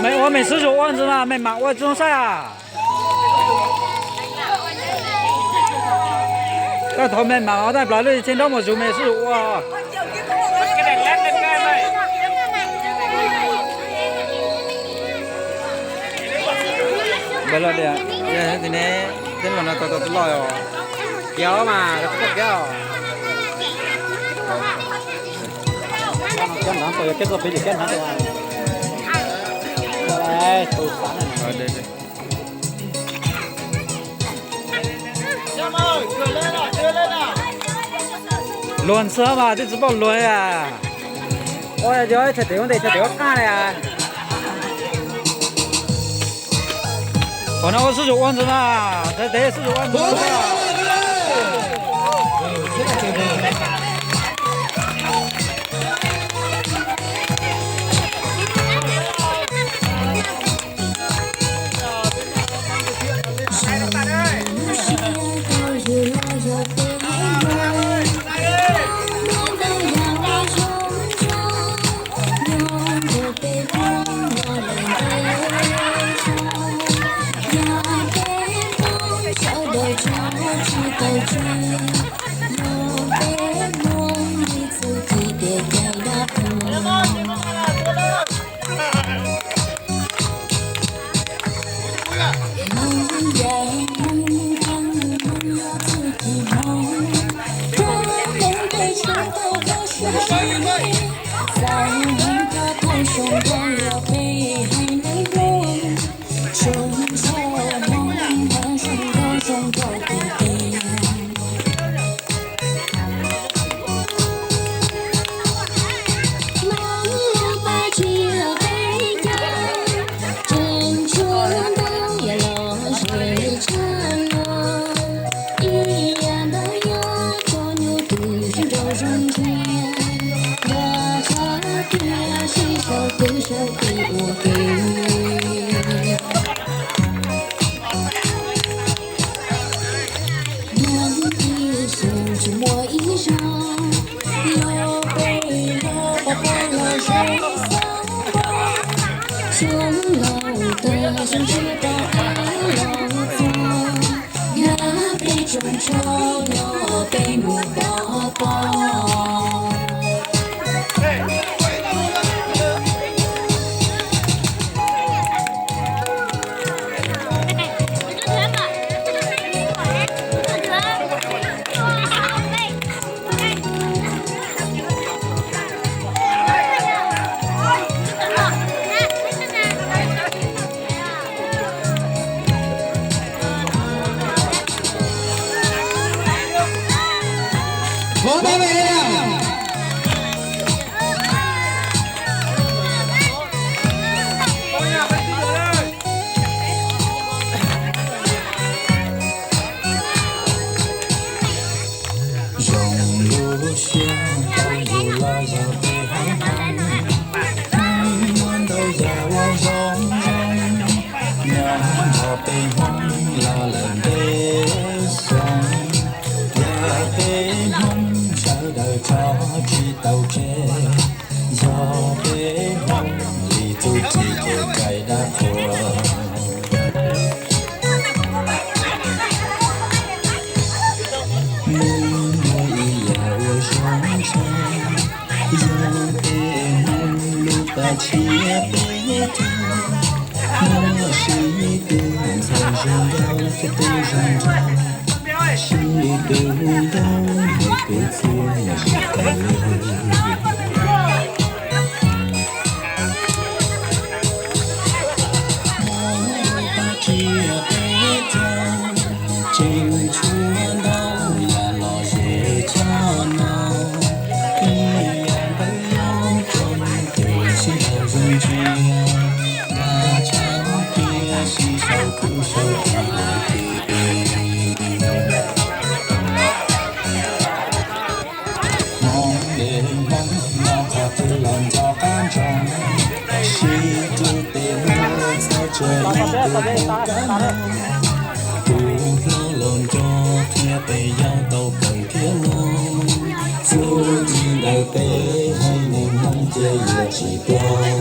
Mej ua mej sib zug ua ntxiv mas mej mam ua tsi zoo saib as. Koj thaum mej mam ua tag plaws lub tsheb nraub mus zuj mej sib zug ua. Npawg Los Diam, yog tias neb tej los no tau tau loj os. Kiav mas tau tau kiav os. Kiav hnav tau, yog kiav txoj pem ces kiav hnav tau. Luag ntxhi mas twb tsis paub luag. Ua yog ib txhais tes ua ntej txhais tes ua qab li. Qhov no ua sib zug ua ntxiv na, txhais tes sib zug ua ntxiv. Zoo lub siab tau yus los yog peb haiv Hmoob, muaj ntau yam ua zoo zoo, nyob nrog peb Hmoob los lawm ntev xyoo. Yog peb Hmoob sawv daws tso tsis tau tseg, yog peb Hmoob li txuj ci kev cai dab qhuas. Mus ua ib yam uas zoo tshaj, yog peb Hmoob lub paj tshiab peb caug, muaj sib tw ntxhais zoo nkauj thiab tub zoo nraug, sib tw hu nkauj hu peb txhua yam tsis tau li. Hmoob lub paj tshiab peb caug, tseem tshuav ntau yam lom zem tshaj no, ib yam npawg Looj tso tes sib haum zoo ntsia, nqa tshav ntuj tiaj sib sau kuj sau tus lawm tiag. Hmoob dev Hmoob no qhov twg los nco qab ntsoov, sib tw tes mus txhawb tsa ib tug tus kab noog, tus hlob Tau nco qhia tes yau tau kawm thiab no, txuj ci ntawm peb haiv neeg Hmoob cia yuav tsis tuag.